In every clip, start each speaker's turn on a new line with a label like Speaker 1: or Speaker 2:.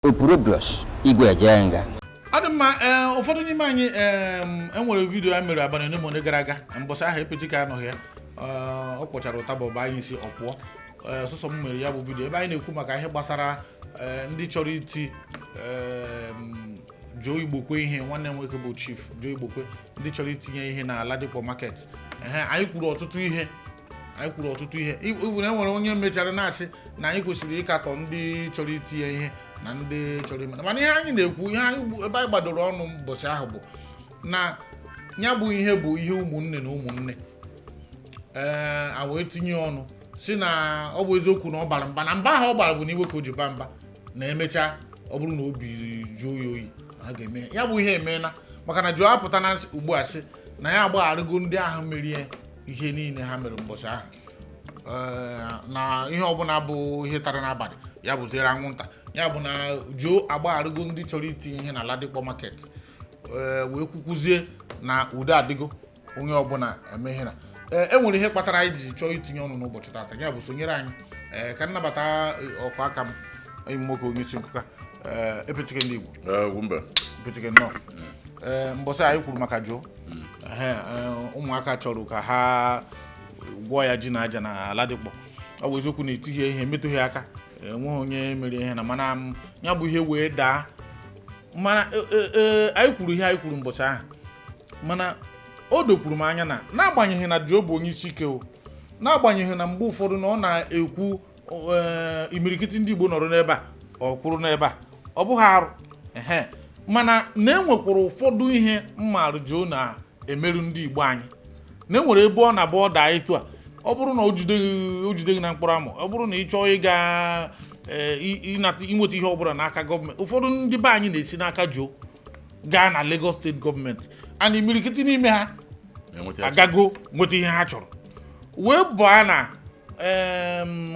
Speaker 1: Opurobios Igwe Ejenga.
Speaker 2: Ọ dị mma. Ee, ụfọdụ n'ime anyị enwere video a mere abalị ole ma ole gara aga. Mbọsị ahụ Epetike anọghị ya. Ee, ọ kpọchara ụtaba ọba anyị isi ọ pụọ. Ee, sọsọ m mere ya bụ video ebe anyị na-ekwu maka ihe gbasara ndị chọrọ iti Joe Igbokwe ihe, nwanne m nwoke bụ Chief Joe Igbokwe, ndị chọrọ itinye ihe na Ladipo Market. Ehe, anyị kwuru ọtụtụ ihe, anyị kwuru ọtụtụ ihe. Ibu na enwere onye mechara na-asị na anyị kwesịrị ịkatọ ndị chọrọ itinye ihe na ndị chọrọ ime, mana ihe anyị na-ekwu, ihe anyị ebe anyị gbadoro ọnụ ụbọchị ahụ bụ na ya bụ ihe bụ ihe ụmụnne na ụmụnne. Ee, a wee tinye ọnụ si na ọ bụ eziokwu na ọ bara mba, na mba ahụ ọ gbara bụ n'iwe ka o ji ba mba, na emechaa ọ bụrụ na obi jụọ ya oyi na a ga-eme ya bụ ihe. Emeela, maka na Joe apụta na ugbu a sị na ya agbagharịgo ndị ahụ merie ihe niile ha mere mbọchị ahụ. Ee, na ihe ọbụla bụ ihe tara n'abalị ya bụziere anwụnta. Ya bụ na Joe agbagharịgo ndị chọrọ itinye ihe na Ladipo Market. Ee, wee kwukwuzie na udo adịgo, onye ọbụla eme ihe na ee e nwere ihe kpatara anyị ji chọọ itinye ọnụ n'ụbọchị tata. Ya bụ sonyere anyị. Ee, ka nnabata ọkwa aka m, enyi m nwoke, onye isi nkụka, ee, Epetike ndị Igbo.
Speaker 3: Ugwumba.
Speaker 2: Epetike, nnọọ. Ee, mbọsị anyị kwuru maka Joe. Ehe, ee, ụmụaka chọrọ ka ha gwọọ ya ji na aja na Ladipo. Ọ bụ eziokwu na etighi ihe, metụghị aka, enweghị onye mere ihe na, mana ya bụ ihe wee daa. Mana anyị kwuru ihe anyị kwuru mbọchị ahụ, mana o dokwuru m anya na n'agbanyeghị na Joe bụ onye isi ike o, n'agbanyeghị na mgbe ụfọdụ na ọ na-ekwu imirikiti ndị Igbo nọrọ n'ebe a, ọ kwụrụ n'ebe a, ọ bụghị arụ. Ehe, mana na enwekwara ụfọdụ ihe mmarụ Joe na-emerụ ndị Igbo anyị, na enwere ebe ọ na-abụ ọ daa etu a, ọ bụrụ na o jide gị na mkpụrụ amụ, ọ bụrụ na ị chọọ ịga ịnata inweta ihe ọbụla n'aka gọọmenti, ụfọdụ ndị be anyị na-esi n'aka Joe gaa na Lagos Steeti gọọmenti, and imirikiti n'ime ha
Speaker 3: enweta ya.
Speaker 2: Agago nweta ihe ha chọrọ wee bụọ na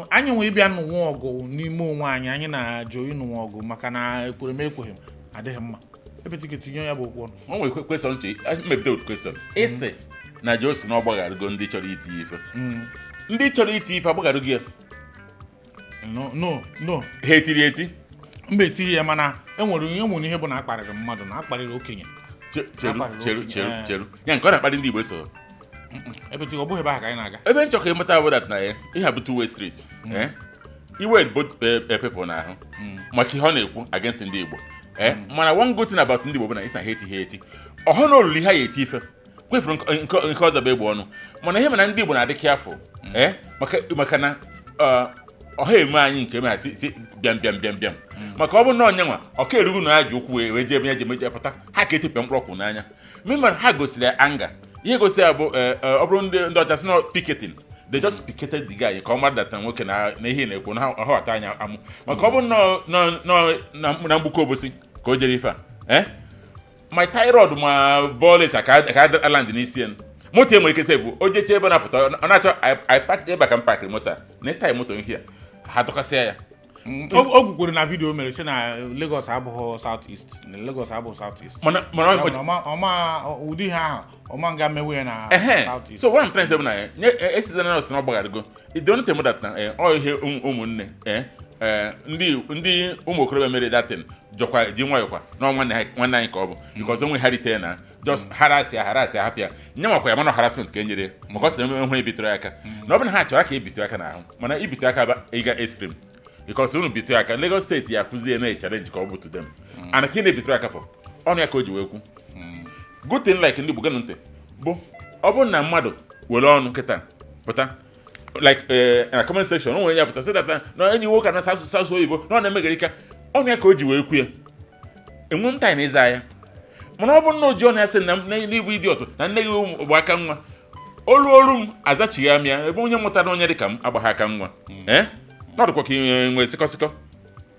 Speaker 2: anyị nwee ịbịa nụnwa ọgụ n'ime onwe anyị. Anyị na Joe ịnụnwa ọgụ maka na ekwere m ekweghị m adịghị mma. Epetike, tinye ya bụ okwu ọnụ.
Speaker 3: O nwere question nche mepụta otu question. Ịsị na Joe si na ọ gbagharịgo ndị chọrọ iti ife. Ndị chọrọ iti ife agbagharịgo ya?
Speaker 2: No, no, no.
Speaker 3: Ha etiri eti?
Speaker 2: Mba, etighi ya, mana enwere ihe bụ na akparịrị mmadụ, na akparịrị okenye.
Speaker 3: Cheru.
Speaker 2: Akparịrị
Speaker 3: Cheru.
Speaker 2: okenye,
Speaker 3: Cheru.
Speaker 2: ee.
Speaker 3: Cheru ya nke ọ na-akparị ndị Igbo so.
Speaker 2: Epetike, ọ bụghị ebe ahụ ka anyị na-aga.
Speaker 3: Ebe nchọ ka ịmata bụ that na ya ihe bụ two way street. Eh? Iwe both people n'ahụ maka ihe ọ na-ekwu against ndị Igbo. Eh? Mana one good thing about ndị Igbo bụ na isi na ha eti, ha eti ọhụ na olulu ha ya eti ife kwefuru nke ọzọ bụ egbe ọnụ. Mana ihe mana ndị Igbo na-adị careful, eh? Maka na ọha eme anyị nke eme ha si bịam bịam bịam bịam, maka ọ bụrụ na onye nwa ọka erughị na ya ji ụkwụ wee jee ebe ya ji emeje pụta, ha ka etipịa mkpụrụ ọkwụ n'anya. Meanwhile, ha gosiri ya anga. Ihe gosi ya bụ ọ bụrụ ndị ọcha sị na picketing, they just picketed the guy ka ọ mara that na nwoke na ihe na-ekwu na ha ghọta anya amụ, maka ọ bụrụ na mgbuke obosi ka o jere ife a, eh, my thyroid ma bọọlụ ka aland n'isi ya, moto enwere ike sef o jeche ebe na-apụta ọ na-achọ I park ebe a ka m pakịrị moto a na ịtaghị moto ihe a ha dọkasịa ya.
Speaker 2: O kwukwere na video o mere sị na Lagos abụghị South East, na Lagos abụghị South East.
Speaker 3: Mana
Speaker 2: Ya bụ na ọma ụdị ihe ahụ ọma nga mewe ya na
Speaker 3: ehe
Speaker 2: South East.
Speaker 3: So what I'm trying to say bụ na nye esizena na ọsị na ọ gbagharịgo. The only thing that na ọ ihe ụmụnne ndị ụmụ okorobịa mere datin jọkwa ji nwayọkwa na nwanne ha, nwanne anyị ka ọ bụ, because onwe ha rite na just harass ya, harass ya, hapụ ya nye nwakwa ya. Mana harassment ka e nyere ya, maka ọ sị na enwe ebitụrụ ya aka, na ọ bụ na ha chọrọ ka ebitụ aka n'ahụ, mana ibitụ aka ba ịga extreme, because unu bitụ aka, Lagos Steeti ya afụzi eme challenge ka ọ bụ to them, and ka ị na-ebitụrụ aka for ọnụ ya ka o ji wee kwu. Good thing, like ndị Igbo gịnụ ntị bụ ọ bụrụ na mmadụ were ọnụ kịta pụta like na comment section, o nwere ya pụta sị that na enyi nwoke na asụsụ asụsụ oyibo na ọ na-emeghere ike ọnụ ya ka o ji wee kwu ya, enwe m time ịza ya. Mana ọ bụrụ na o ji ọnụ ya sị na n'ịbụ idiot na nne gị bụ aka nwa, olu olu m azachighị m ya ebe onye mụtara onye dị ka m agbagha aka nwa ee na ọ dịkwa ka ị nwee sịkọsịkọ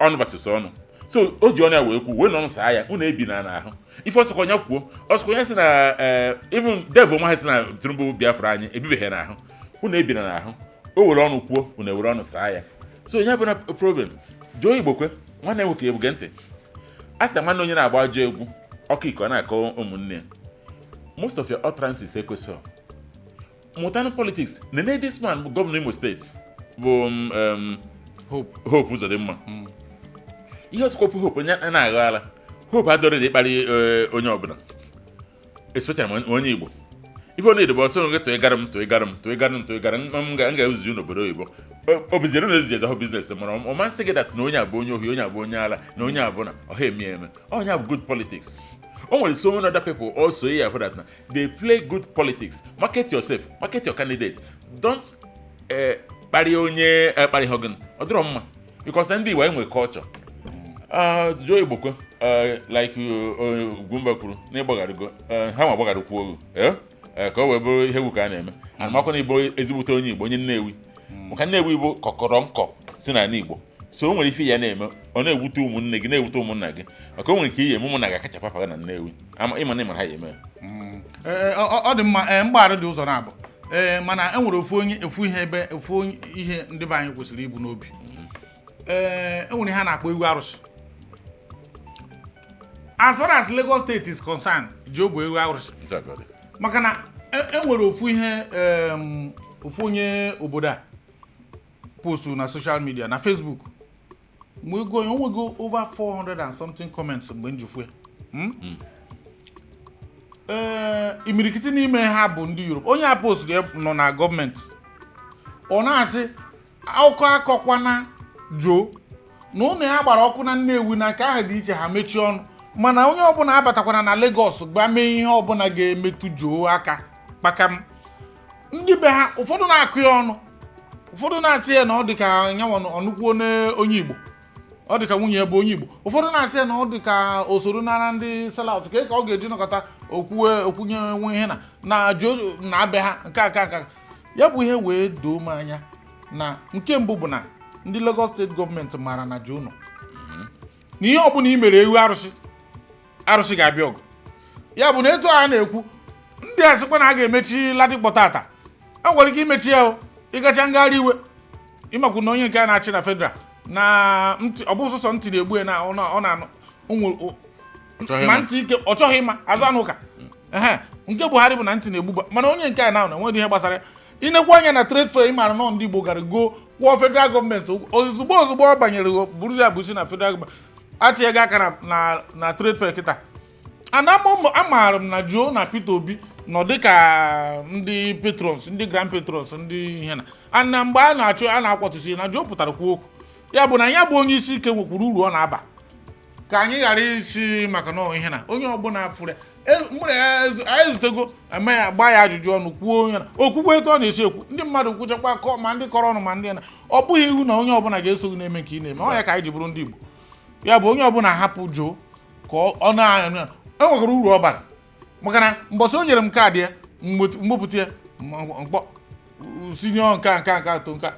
Speaker 3: ọnụ versus ọnụ. So o ji ọnụ ya wee kwuo wee nọ saa ya unu ebi na n'ahụ ife ọsọkwa ya kwuo, ọsọkwa ya sị na ee even devil nwa ha sị na Tinubu Biafra anyị ebibeghị n'ahụ unu ebina n'ahụ. O were ọnụ kwuo, unu ewere ọnụ saa ya. So ya bụ na problem Joe Igbokwe, nwanne m nwoke, ebuge ntị a sị na nwanne onye na-agba ajọ egwu ọkụ iko na-akọ ụmụnne ya. Most of your utterances ekwesịghị mụtanụ politics. Nene this man bụ gọvanọ Imo Steeti bụ
Speaker 2: Hope.
Speaker 3: Hope Uzodimma. Ihe ọzọkwa, Hope onye a na-agha ala, Hope adọrọ dị ịkparị onye ọbụla, especially ma onye Igbo. Ife ọ na-edobe ọsọ nge tụịgara m, tụịgara m, tụịgara m, tụịgara m, m ga-ezuzu n'obodo oyibo. O bizere na ezuzu ahụ business, mana ọ masị gị that na onye abụ onye ohi, onye abụ onye ala, na onye abụ na ọha eme eme. Onye abụ good politics. O nwere so many other people also here for that na they play good politics. Market yourself, market your candidate. Don't kparịa onye kparịghị gị, ọ dịrọ mma, because na ndị Igbo anyị nwere culture. Joe Igbokwe, like Ugwumba kwuru na ịgbagharịgo, ha ma gbagharịkwuo ogu ka o wee bụrụ ihe egwu ka a na-eme anamakwa na Igbo, ezigbote onye Igbo, onye Nnewi, maka Nnewi bụ kọkọrọ nkọ si n'ala Igbo. So o nwere ife ya na-eme, ọ na-ewute ụmụnne gị, na-ewute ụmụnna gị, maka o nwere ike iyi eme ụmụnna gị akachapụ afa gị na Nnewi. Ịma na ịma ha ya eme ya.
Speaker 2: Ee, ọ dị mma. Ee, mgbaghara dị ụzọ na-abụ. Ee, mana e nwere ofu onye, ofu ihe, ebe ofu onye, ihe ndị be anyị kwesịrị ibu n'obi. Ee, e nwere ihe a na-akpọ ewu arụsị. As far as Lagos State is concerned, ji ogbe ewu arụsị.
Speaker 3: Ntu a ka ọ dị.
Speaker 2: Maka na e nwere ofu ihe, ofu onye obodo a post na social media, na Facebook, mgbe ego onye onwego over 400 and something comments mgbe m ji fụ ya. Ee, imirikiti n'ime ha bụ ndị Europe. Onye a post ya nọ na gọọmenti, ọ na-asị akụkọ akọkwana Joe na ụlọ ya gbara ọkụ na Nnewi, na nke ahụ dị iche, ha mechie ọnụ. Mana onye ọbụla abatakwana na Lagos gba mee ihe ọbụla ga-emetụ Joe aka kpakam. Ndị be ha ụfọdụ na-akụ ya ọnụ, ụfọdụ na-asị ya na ọ dị ka nyanwa ọnụkwuo onye Igbo, ọ dị ka nwunye ya bụ onye Igbo. Ụfọdụ na-asị ya na ọ dị ka osoro nara ndị sellout ka ọ ga-eji nọkọta okwuwe okwunye nwe ihe na Joe na-abịa ha nke a nke a nke a. Ya bụ ihe wee doo m anya na nke mbụ bụ na ndị Lagos Steeti gọọmenti maara na Joe nọ na ihe ọbụla i mere ewu arụsị, arụsị ga-abịa ọgụ. Ya bụ na etu a na-ekwu, ndị a sịkwa na a ga-emechi Ladipo tata, e nwere ike imechi ya. O ịgacha ngagharị iwe, ịmakwu na onye nke a na-achị na federal na ntị, ọ bụ sọsọ ntị na-egbu ya na ọ na-anụ o nwere
Speaker 3: Ọ chọghị
Speaker 2: ma
Speaker 3: ịma.
Speaker 2: Ntị ike, ọ chọghị ịma azụ anụ ụka. Ehe, nke Buhari bụ na ntị na-egbu mana onye nke a na enweghị ihe gbasara ya. Inekwu anya na trade fair, ịmara nọ ndị Igbo gara go kwụọ federal gọọmenti ụgwọ. Ozugbo ozugbo ọ banyere buru ya bụ si na federal gọọmenti achịghị aka na trade fair kịta. And amaara m na Joe na Peter Obi nọ dịka ndị patrons, ndị grand patrons, ndị ihe na and na mgbe a na-achụ a na-akwatụsi na Joe pụtara kwuo okwu. Ya bụ na ya bụ onye isi ike nwekwuru uru ọ na-aba, ka anyị ghara isi maka na ọ ihe na onye ọbụla fụrụ ya. Mụ na ya anyị ezutego, eme ya, gbaa ya ajụjụ ọnụ, kwuo onye na okwukwe etu ọ na-esi ekwu. Ndị mmadụ kwuchakwa kọ, ma ndị kọrọ ọnụ ma ndị na ọ bụghị iwu na onye ọbụla ga-eso gị na-eme nke ị na-eme. Ọ ya ka anyị ji bụrụ ndị Igbo. Ya bụ onye ọbụla hapụ Joe ka ọ na-anya, e nwekwara uru ọ bara, maka na mbọsị o nyere m kaadị ya, mwepụta ya, mkpọ sinye nke a nke a nke atọ nke a.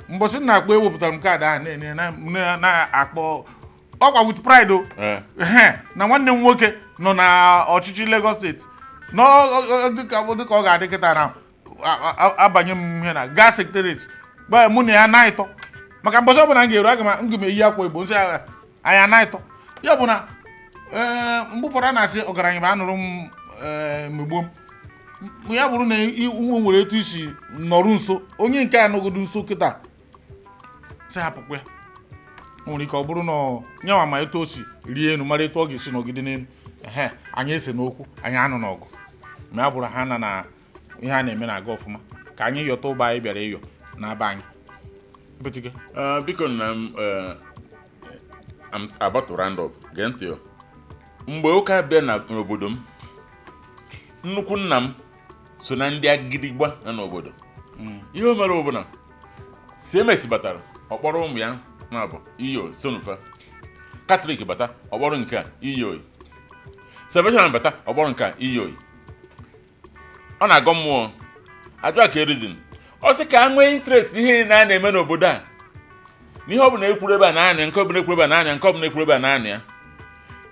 Speaker 2: Mbọsị m na-akpọ, ewepụtara m kaadị ahụ na-akpọ ọkwa with pride o. Ehe, na nwanne m nwoke nọ na ọchịchị Lagos Steeti na dịka ọ ga-adị kịta na abanye m ihe na gaa secretariat gba mụ na ya na-ịtọ, maka mbọsị ọbụla m ga-eru, aga m m eyi akwa Igbo nsị agha anyị ana-ịtọ. Ya bụ na ee, mgbe ụfọdụ a na-asị ọgaranya bụ anụrụ m, ee, megbuo m. Ya bụrụ na nwe nwere etu isi nọrụ nso onye nke a nọgodo nso kịta, sị hapụkwa ya. O nwere ike ọ bụrụ na nyanwa ma etu o si rie elu, mara etu ọ ga-esi nọgide n'elu. Ehe, anyị ese n'okwu, anyị anụ n'ọgụ, ma ya bụrụ ha na ihe a na-eme na-aga ọfụma, ka anyị yọta ụba anyị bịara ịyọ na-aba anyị. Ebetike.
Speaker 3: Biko nna m, I'm about to round up. Gee ntị o. Mgbe ụka bịa n'obodo m, nnukwu nna m so na ndị agịdịgba nọ n'obodo. Ihe o mere bụ na CMS batara, ọkpọrọ ụmụ ya na-abụ iyo sonufa. Katọlik bata, ọkpọrọ nke a iyo. Salvation bata, ọkpọrọ nke a iyo. Ọ na-agọ mmụọ ajụ ka reason. Ọ sị ka a nwee interest n'ihe niile a na-eme n'obodo a, n'ihe ọ bụla ekwuru ebe a na-anya, nke ọbụla ekwuru ebe a na-anya, nke ọbụla ekwuru ebe a na-anya ya.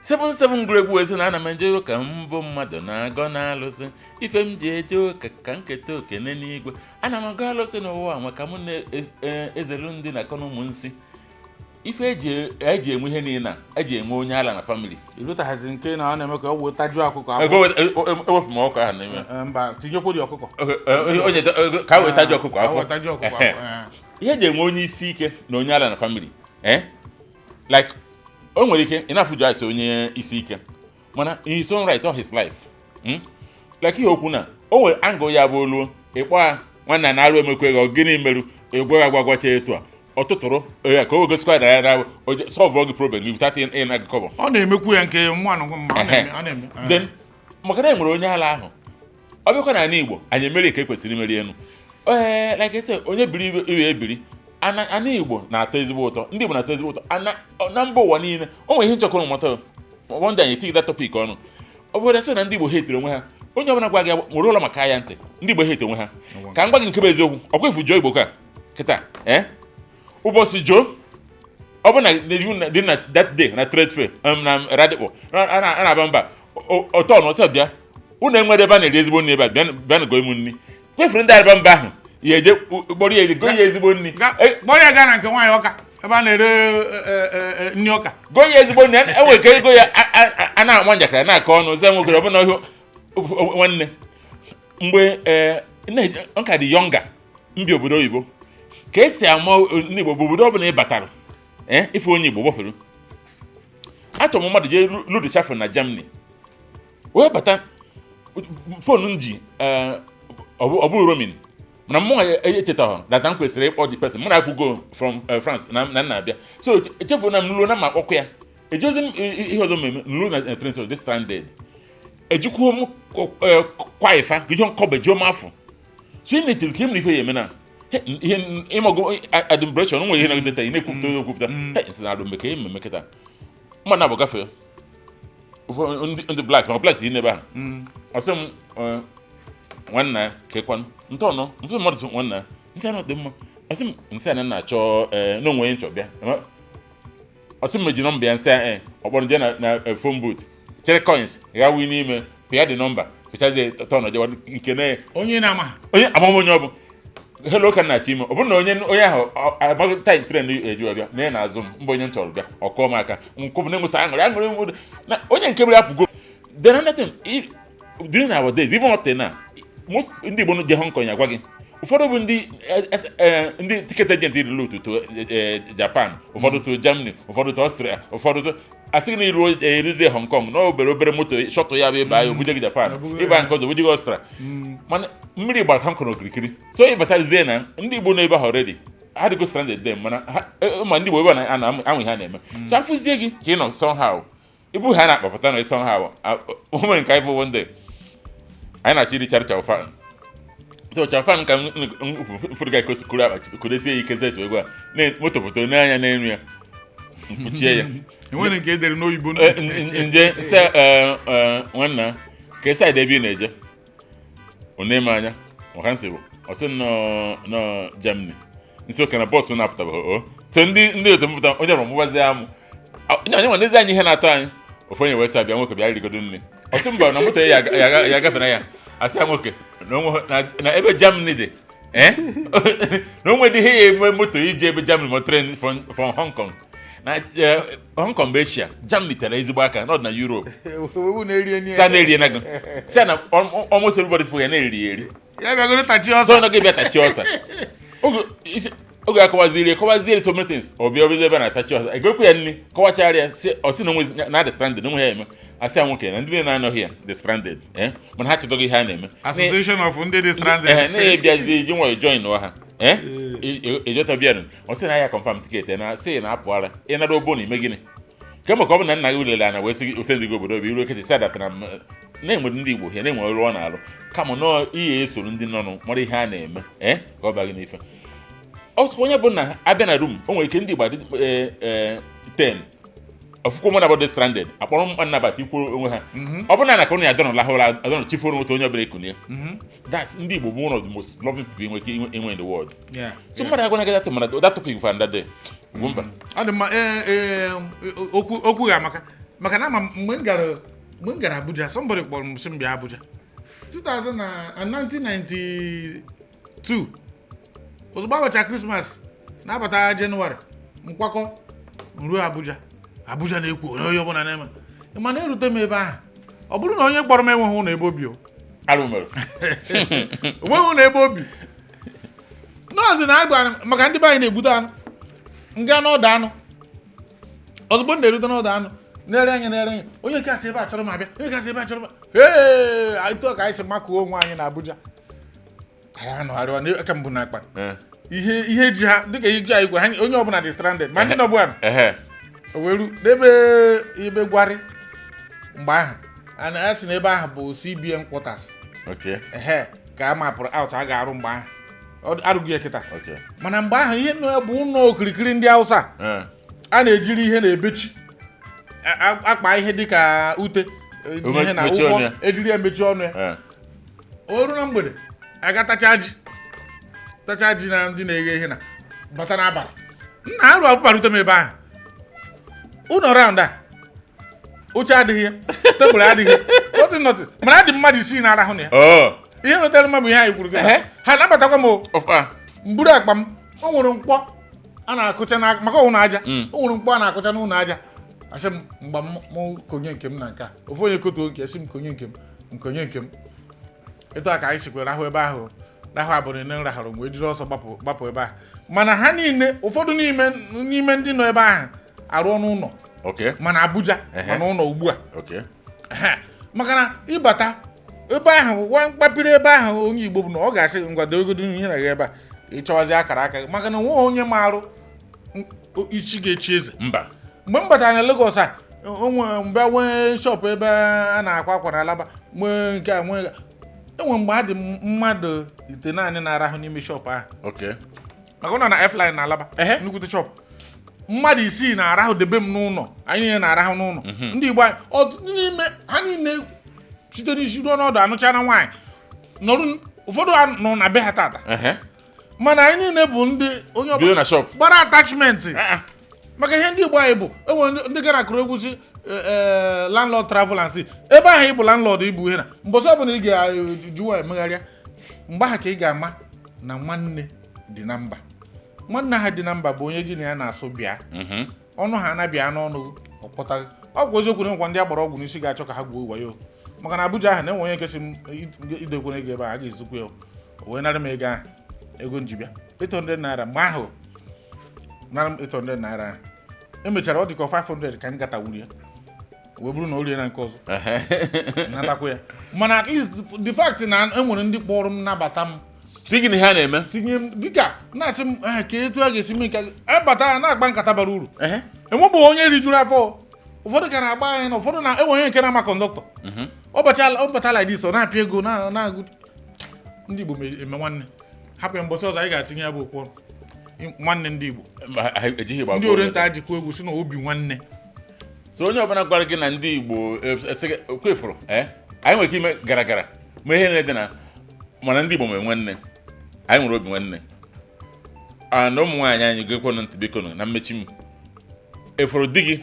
Speaker 3: 77 gụrụ egwu wee sị na ana m eje ụka mbụ, mmadụ na-agọ na-alụsị ife m ji eje ụka ka nketa okene n'igwe. Ana m agọ alụsị n'ụwa maka mụ na-ezelu ndị na-akọ na ụmụ nsị ife eji enwe ihe niile a eji enwe onye ala na family.
Speaker 2: Ịlụtaghazi nke na ọ na-eme ka ọ wee tajuo ọkụkọ afọ.
Speaker 3: Ewepụ m ọkụ ahụ n'ime.
Speaker 2: Mba, tinyekwu dị ọkụkọ.
Speaker 3: Onye ka a wee tajuo ọkụkọ
Speaker 2: Ka
Speaker 3: afọ.
Speaker 2: wee tajuo ọkụkọ afọ.
Speaker 3: Ihe eji enwe onye isi ike na onye ala na family, eh, like O nwere ike ị na-afụ Joe asị onye isi ike, mana in his own right, all his life, Like ihe okwu na o nwere angle ya bụ oluo ịkpọ ya nwanna na-arụ emekwa ego, gịnị merụ egwe agwagwacha etu a ọtụtụrụ ya ka o wegosikwa na ya na solve gị problem without ịna gị kọbọ.
Speaker 2: Ọ na-emekwu ya nke mụ anụgụ mma, ọ na-eme, ọ na-eme.
Speaker 3: Then maka na e nwere onye ala ahụ ọ bịakwa n'ala Igbo, anyị emeri ka e kwesịrị imeri enu. Ee, like I say, onye biri iwe ebiri ana Igbo na-atọ ezigbo ụtọ, ndị Igbo na-atọ ezigbo ụtọ ana na mba ụwa niile. O nwere ihe nchọkọrọ mụta one day, anyị etighi that topic ọnụ. Ọ bụrụ sị na ndị Igbo hetiri onwe ha, onye ọbụla gwa gị nwere ụlọ maka ya ntị, ndị Igbo hate onwe ha. Ka m gwa gị nke bụ eziokwu, ọkwa ifu Joe Igbo ka kịta, ee, ụbọchị Joe ọ bụ na dị na that day na trade fair, na Ladipo a na-aba mba ọtọ na ọsọ bịa, unu enwere ebe a na-eri ezigbo nri ebe a, bịa go m nri. Kwefuru ndị araba mba ahụ ya eje kpọrọ ya eje go ya ezigbo nri.
Speaker 2: Kpọrọ ya gaa na nke nwaanyị ọka ebe a na-ere nri ọka.
Speaker 3: Go ya ezigbo nri, enwere ike ego ya a na-ama njakịrị na-akọ ọnụ ze nwoke ọ bụla ihe nwanne mgbe nka dị younger mbi obodo oyibo ka esi ama ndị Igbo bụ obodo ọbụla ị batara, ife onye Igbo gbafere. Achọrọ m mmadụ jee Ludwigshafen na Germany wee bata, phone m ji ọ bụrụ roaming, mana mụ echetaghị that m kwesịrị ịkpọ the person mụ na-akwụgo from France na nna abịa, so echefuo na m luo na ma akpọkọ ya ejezi m ihe ọzọ mmemme nluo na train station dị stranded, ejikwuo m kwa ifa ka ihe nkọba juo m afọ. So ị na-echere ka ịmụrụ ife ya eme na ihe ịmọgụ adumbration nwere ihe na-edeta ị na-ekwupụta ekwupụta nsị na adụ mgbe ka ememe kịta mma na-abụ gafee ndị blacks ma blacks yi n'ebe ahụ, ọ sị m nwanna ya kekwanụ ntọnọ ntọ mmadụ sị nwanna ya nsị anọ dị mma, ọ sị m nsị ana na-achọ na onwe nchọ bịa, ọ sị m eji nọmba ya nsị ya ọ kpọrọ jee na phone booth chere coins ghawi n'ime pịa dị nọmba pịchazie tọnọ jewa nke na
Speaker 2: onye na-ama
Speaker 3: onye amam onye ọ bụ hello ka na-achọ ime. Ọ bụrụ na onye onye ahụ amaghị time train eji bịa na ya na-azụ m mbụ onye m chọrọ bịa, ọ kụọ m aka nkwụ na-enwesa aṅụrị aṅụrị na onye nke mere apụgo. Then another thing, during our days, even up till now, most ndị Igbo je Hong Kong ya gwa gị ụfọdụ bụ ndị ticket agent relu to Japan, ụfọdụ to Germany, ụfọdụ to Austria, ụfọdụ to asị gị na iruo eruzie Hong Kong na obere obere moto shuttle ya bụ ịba ya obuje gị Japan, ịba nke ọzọ obuje gị Austria, mana mmiri gbara Hong Kong okirikiri. So ịbatazie na ndị Igbo nọ ebe ahụ already ha dịgo stranded them, mana ma ndị Igbo ebe a na-anwụ ihe a na-eme, so afụzie gị ka ị nọ somehow ibu ha na-akpapụta na somehow o nwere nke anyị bụ one day anyị na-achọ iri chara chow fan, so chow fan ka m mfụrụ ga ekosi kuru akpa kudesie ya ike zesi wee gwa na moto foto n'anya n'elu ya mkpuchie ya.
Speaker 2: Enwere nke edere n'oyibo.
Speaker 3: Nje se nwanna ka esi ebe ị na-eje, ọ na-eme anya maka nsị bụ ọ sị nọ nọ Germany nsi oke na bọọsụ na-apụtabeghị o so ndị otu mpụta onye ọrụ mụbazie amụ onye onye nwa n'ezi anyị ihe na-atọ anyị ofu onye wee sị abịa nwoke bịa rigodo nri, ọ sị mba na moto ya ya agafe na ya asị ya nwoke na onwe na ebe Germany dị na onwe dị ihe ya eme moto ije ebe Germany ma train from Hong Kong na Hong Kong bụ Asia, Germany tere ezigbo aka nọ na Europe.
Speaker 2: Ewu na-eri enyi.
Speaker 3: Sa na-eri na gị sa na almost everybody fụ ya na-eri ya eri.
Speaker 2: Ya bịagoro tachi ọsọ.
Speaker 3: So na gị bịa tachi ọsa oge akọwaziri akọwaziri so many things, ọ bịa ọbịa ebe na-atachi ọsa egokwu ya nri kọwachara ya si ọ sị na onwe na dị stranded onwe ya eme asị ya nwoke na ndị niile na-anọghị ya dị stranded mana ha chọtaghị ihe a na-eme.
Speaker 2: Association of ndị dị stranded.
Speaker 3: Na-ebiazi ji nwayọ join ha ejota bịa ọ sị na ya confirm ticket na sị na apụ ara ịnara obo na ime gịnị kemgbe ka ọ bụ na nna gị lere anya wee sị gị ose ndị gị obodo obi iru ekete si adatara m na-enwere ndị Igbo ya na-enwere ọrụ ọ na-arụ kama nọọ ihe esoro ndị nọ mara ihe a na-eme ka ọ baa gị n'ife ọsọ onye bụ na abịa na room o nwere ike ndị Igbo adị 10 ọfụkwụ mụ na dị stranded akpọrọ m nnabata ikwu onwe ha ọ bụrụ na na ka ụnụ ya adọnọ lahụrụ adọnọ chifuru otu onye ọbụla ekunie. That's ndị Igbo bụ one of the most loving people inwe ike inwe in the world. So mmadụ agwana gị that, mana that topic for another day. Ugwumba.
Speaker 2: Ọ dị mma. Ee, okwu okwu ga-amaka maka na ama m mgbe m gara Abuja, somebody kpọrọ m sị m bịa Abuja 1992 ozugbo abacha Christmas na-abata Jenụwarị nkwakọ ruo Abuja. Abuja na-ekwu onye onye ọbụla na-eme, mana erute m ebe ahụ ọ bụrụ na onye kpọrọ m enweghị ụlọ ebe obi o.
Speaker 3: Arụ mere.
Speaker 2: Onweghị ụlọ ebe obi nọọsụ na-agba maka ndị be anyị na-egbute anụ nga n'ọdụ anụ. Ozugbo m na-erute n'ọdụ anụ, na-ere anya, na-ere anya, onye kasị ebe a chọrọ m abịa, onye kasị ebe a chọrọ m. Ee, etu a ka anyị si makụọ onwe anyị na Abuja. Anyị anọgharịwa n'aka mbụ na akpa. Ihe ji ha dịka iji anyị gwara ha, onye ọbụla dị stranded, ma ndị nọbụ anụ. O wee ru n'ebe ebe Gwari mgbe ahụ, a na- a sị na ebe ahụ bụ CBN quarters. Ehe, ka a mapụrụ out a ga-arụ mgbe ahụ. Arụghị ya kịta. Mana mgbe ahụ, ihe nọ ya bụ ụlọ okirikiri ndị Hausa. A na-ejiri ihe na-ebechi akpa ihe dịka ute, ihe na
Speaker 3: mechie ọnụ
Speaker 2: ụgbọ
Speaker 3: ya.
Speaker 2: Ejiri ya mechie ọnụ ya. O ruo na mgbede, aga tacha ji, tacha ji na ndị na-eghe ihe na bata n'abalị. Nna, arụ abụbarute m ebe ahụ, ụlọ round a, oche adịghị ya, tebụl adịghị ya, nothing, nothing. Mana adị mmadụ 6 na-arahụ na ya. Ihe nwetara mma bụ ihe anyị kwuru kịta. Ha nabatakwa m o. Mburu akpa m, o nwere mkpọ a na-akụcha na maka ụlọ aja. O nwere mkpọ a na-akụcha n'ụlọ aja. Asị m mgba m mụ konye nke m na nke a, ofu onye kotuo nke, sị m konye nke m, nkonye nke m. Etu a ka anyị sikwa rahụ ebe ahụ, rahụ abụrụ nne m rahụrụ mgbe ejiri ọsọ gbapụ gbapụ ebe ahụ. Mana ha niile, ụfọdụ n'ime ndị nọ ebe ahụ arụ n'ụlọ. Mana Abuja, mana ụlọ ugbu a. Ehe. Maka na ịbata ebe ahụ, nwa mkpapịrị ebe ahụ, onye Igbo bụ na ọ ga-asị gị, ngwa dogodo ihe na gị ebe a, ịchọwazi akara aka gị, maka na nweghị onye marụ ichi ga-echi eze.
Speaker 3: Mba.
Speaker 2: Mgbe m batara na Lagos a, onwe mgbe nwee shop ebe a na-akwa akwa na Alaba, nwee nke a, nwee nke a. Enwe mgbe adị m mmadụ 9 na-arahụ n'ime shop ahụ. Maka ọ nọ na F-line na Alaba. Nnukwute shop, mmadụ 6 na-arahụ debe m n'ụlọ. Anyị niile na-arahụ n'ụlọ. Ndị Igbo anyị, ọtụtụ n'ime ha niile, site n'isi ruo n'ọdụ, anụchara nwaanyị, nọrụ, ụfọdụ nọ na be ha tata. Mana anyị niile bụ ndị onye
Speaker 3: Bido
Speaker 2: ọbụla
Speaker 3: na shop.
Speaker 2: gbara attachment, maka ihe ndị Igbo anyị bụ, enwere ndị gara akụrụ egwu si landlord travel and see. Ebe ahụ ị bụ landlord, ịbụ ihe na mbọsị ọbụla ị ga-ejuwa emegharịa, mgbe ahụ ka ị ga-ama na nwanne dị na mba. Nwanne ha dị na mba bụ onye gị na ya na-asụ bịa. Ọnụ ha anabịa n'ọnụ ọkpọta. Ọ bụ eziokwu na nkwa ndị agbara ọgwụ n'isi ga-achọ ka ha gwuo wayo, maka na Abuja ahụ na-enwe onye nkesị m idekwana ego ebe ahụ, a ga-ezukwa ya. O wee nara m ego ahụ, ego njibịa 800 naira mgbe ahụ. Nara m 800 naira ahụ, emechara ọ dị ka 500 ka m gatawuru ya, wee bụrụ na o rie na nke ọzọ. Natakwa ya. Mana at least the fact na enwere ndị kpọrọ m, nabata m.
Speaker 3: Sị gị na ihe a na-eme.
Speaker 2: Tinye m dịka na-asị m, "Ah, ka etu a ga-esi mee nke a." Abata ya na-agba nkata bara uru. Enwebụghị onye rijuru afọ. Ụfọdụ ka na-agba anyị na ụfọdụ na enwe onye nke na-ama conductor. Ọ bata like this, ọ na-apịa ego na-agụ. Ndị Igbo eme nwanne. Hapụ ya, mbọsị ọzọ anyị ga-atinye ya bụ okwu ọnụ. Nwanne ndị Igbo.
Speaker 3: Mba, ha ejighị Igbo
Speaker 2: Ndị
Speaker 3: agụ
Speaker 2: Oriental jikwa egwu si na obi nwanne.
Speaker 3: So onye ọbụla gwara gị na ndị Igbo sị gị, kwefuru anyị nwere ike ime gara gara ma ihe na-ede na, mana ndị Igbo nwere nwanne, anyị nwere obi nwanne. And ụmụ nwaanyị anyị, gekwanụ ntị biko nụ na mmechi m. Efuru di gị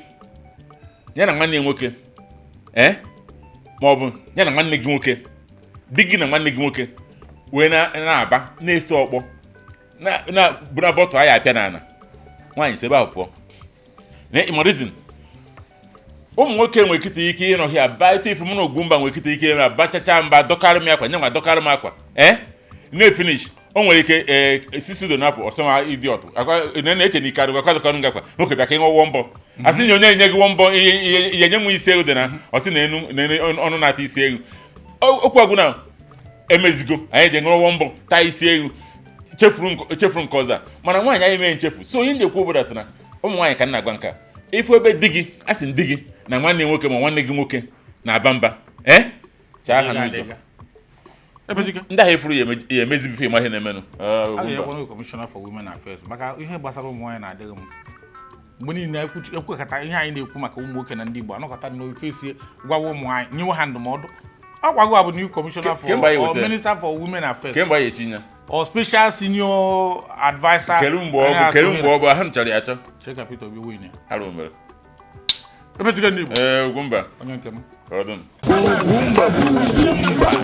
Speaker 3: ya na nwanne ya nwoke, ma ọ bụ ya na nwanne gị nwoke, di gị na nwanne gị nwoke wee na-aba na-eso ọkpọ na bụna bọtụ anyị apịa n'ala, nwaanyị si ebe ahụ pụọ na ịmarizin. Ụmụ nwoke nwere kịta ike ịnọ hịa ba etu ifu mụ na Ugwumba nwere kịta ike ịnọ bachacha mba, dọkarị m akwa, nye nwa dọkarị m akwa, na-efinish. O nwere ike sisi do napụ ọsọ ịdị ọtụ akwa na-eche na ike arịgwa akwa dọkarị m akwa. Nwoke bịa ka ị ṅụọ mbọ, asị na onye nye gị wọ mbọ, ihe nye m isi ewu dị na ọsị na enu na enu ọnụ na-ata isi ewu. Okwu agwụ na emezigo anyị ji ṅụrụ mbọ taa isi ewu, chefuru nke ọzọ a. Mana nwaanyị anyị mee nchefu. So onye na-ekwu obodo atana ụmụ nwaanyị ka m na-agwa nke a, ifu ebe di gị, a sị di gị na nwanne nwoke ma nwanne gị nwoke na-aba mba, chaa ha n'ụzọ.
Speaker 2: Ebezika.
Speaker 3: Ndị ahụ efuru ya ya emezi bife ịma ihe na-emenụ. Ah,
Speaker 2: A
Speaker 3: Ugwumba.
Speaker 2: ga-enyekwa commissioner for women affairs, maka ihe gbasara ụmụ nwaanyị na-adịghị m mgbe niile ekwekọta ihe anyị na-ekwu maka ụmụ nwoke na ndị Igbo anọkọta n'ofe esi gwawa ụmụ nwaanyị, nyewe ha ndụmọdụ. Ọkwa gụ bụ new commissioner for
Speaker 3: Kemgbe anyị
Speaker 2: or
Speaker 3: wetara.
Speaker 2: minister for women affairs
Speaker 3: Kemgbe anyị etinye
Speaker 2: or special senior adviser.
Speaker 3: Kedu mgbe ọ bụ? Kedu mgbe ọ bụ ahụ chọrọ ya achọ?
Speaker 2: Cheka Peter Obi win ya.
Speaker 3: Arụ mere.
Speaker 2: Ebezika ndị Igbo.
Speaker 3: Ee, Ugwumba.
Speaker 2: Onye nke m.
Speaker 3: Ka ọ dị m.
Speaker 4: Ugwumba bụ Ugwumba.